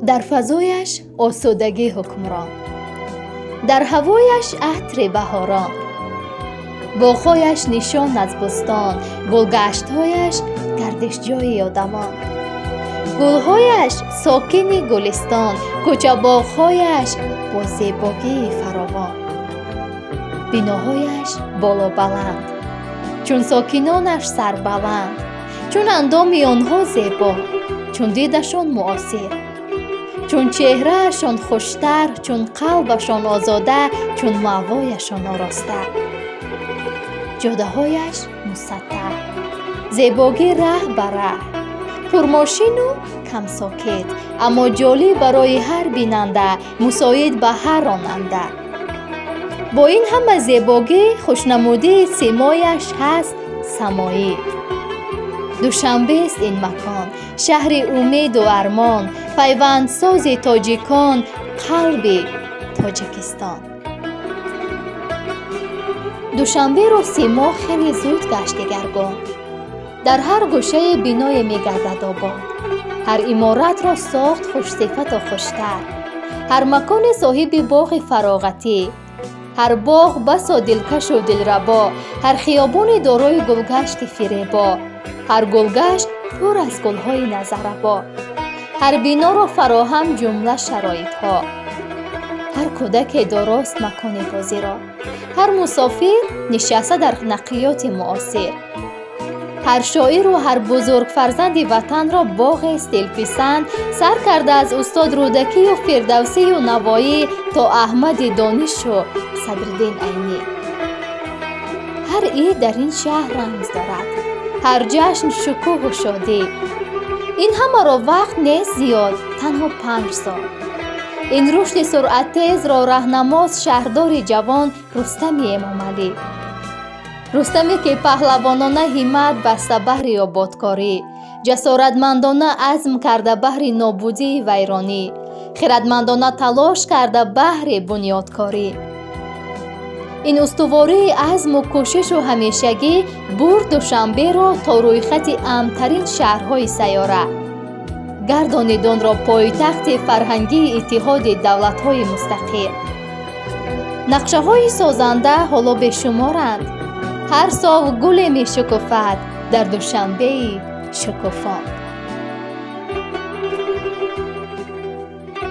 Дар фазояш осудагӣ ҳукмрон, дар ҳавояш атри баҳорон, боғҳояш нишон аз бӯстон, гулгаштҳояш гардишҷои одамон, гулҳояш сокини гулистон, кӯчабоғҳояш бо зебогии фаровон, биноҳояш болобаланд, чун сокинонаш сарбаланд, чун андоми онҳо зебо, чун дидашон муосир, чун чеҳраашон хуштар, чун қалбашон озода, чун маъвояшон ороста, ҷодаҳояш мусаттаҳ, зебогӣ раҳ ба раҳ, пурмошину камсокит, аммо ҷолиб барои ҳар бинанда, мусоид ба ҳар ронанда. Бо ин ҳама зебогӣ, хушнамудии симояш ҳаст самоӣ. Душанбест ин макон, шаҳри умеду армон, пайвандсози тоҷикон, қалби Тоҷикистон. Душанберо симо хеле зуд гашт дигаргун. Дар ҳар гӯшае биное мегардад обод. Ҳар иморатро сохт хушсифату хуштар. Ҳар маконе соҳиби боғи фароғатӣ. Ҳар боғ басо дилкашу дилрабо, ҳар хиёбоне дорои гулгашти фиребо, ҳар гулгашт пур аз гулҳои назаррабо, ҳар биноро фароҳам ҷумла шароитҳо. Ҳар кӯдаке дорост макони бозиро, ҳар мусофир нишаста дар нақлиёти муосир. Ҳар шоиру ҳар бузургфарзанди ватанро боғест дилписанд, сар карда аз устод Рӯдакию Фирдавсию Навоӣ то Аҳмади Донишу Садриддин Айнӣ. Ҳар ид дар ин шаҳр рамз дорад, ҳар ҷашн шукӯҳу шодӣ. Ин ҳамаро вақт нест зиёд, танҳо 5 сол. Ин рушди суръаттезро раҳнамост шаҳрдори ҷавон Рустами Эмомалӣ. Рустаме, ки паҳлавонона ҳиммат баста баҳри ободкорӣ, ҷасоратмандона азм карда баҳри нобудии вайронӣ, хиратмандона талош карда баҳри бунёдкорӣ. Ин устувории азму кӯшишу ҳамешагӣ бурд Душанберо то рӯйхати амнтарин шаҳрҳои сайёра, гардонид онро пойтахти фарҳангии Иттиҳоди Давлатҳои Мустақил. Нақшаҳои созанда ҳоло бешуморанд. Ҳар сол гуле мешукуфад дар Душанбеи шукуфон.